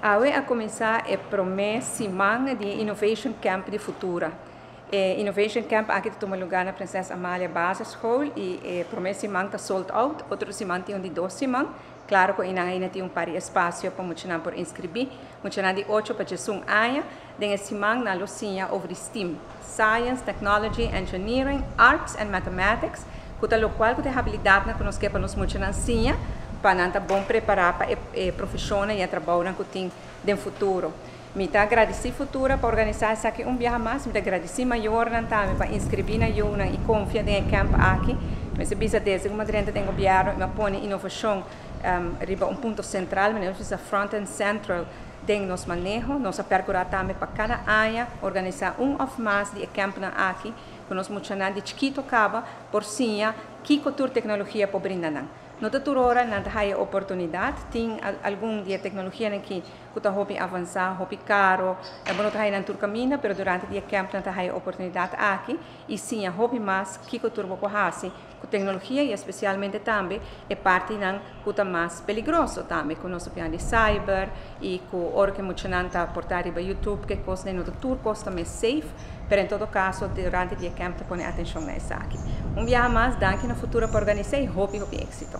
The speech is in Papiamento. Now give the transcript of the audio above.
Awe a cuminsa e prome siman di Innovation Camp di Futura. E Innovation Camp aki ta tuma luga na Prinses Amalia Basisschool y e prome siman ta sold out, otro siman tin un di dos siman. Claro cu ainda tin un par di espacio pa muchanan por inscribi. Muchanan di 8 pa 11 aña, den e siman nan lo siña over di STEAM, Science, Technology, Engineering, Arts and Mathematics, cu ta locual cu ta e habilidadnan cu nos kier pa nos muchanan siña, pa nan ta bon prepara pa e profesionnan y e trabounan cu tin den futuro. Mi ta agradeci Futura pa organisa esaki un biaha mas, mi ta agradeci mayornan tambe pa inscribi nan yiunan y confia den e camp aki. Mester bisa desde cu mi a drenta den gobierno mi a pone innovacion riba un punto central, mi a bisa front and central den nos maneho. Nos a percura tambe pa cada aña organisa un of mas di e campnan aki cu nos muchanan di chikito caba por siña kico tur tecnologia por brinda nan. No ta tur ora nan ta haya oportunidad, tin algun di e tecnologianan aki cu ta hopi avansa, hopi caro, bo no ta haya nan tur caminda, pero durante di e camp nan ta haya oportunidad aki y siña hopi mas kico tur bo por haci cu tecnologia y especialmente tambe e partinan cu ta mas peligroso tambe, cu nos ta di cyber y cu ora cu muchanan ta por ta riba YouTube, cu cosnan no ta tur cos ta mes safe, pero en todo caso durante di e camp ta pone atencion na esaki. Un biaha mas, danki na Futura pa organisa y hopi hopi exito.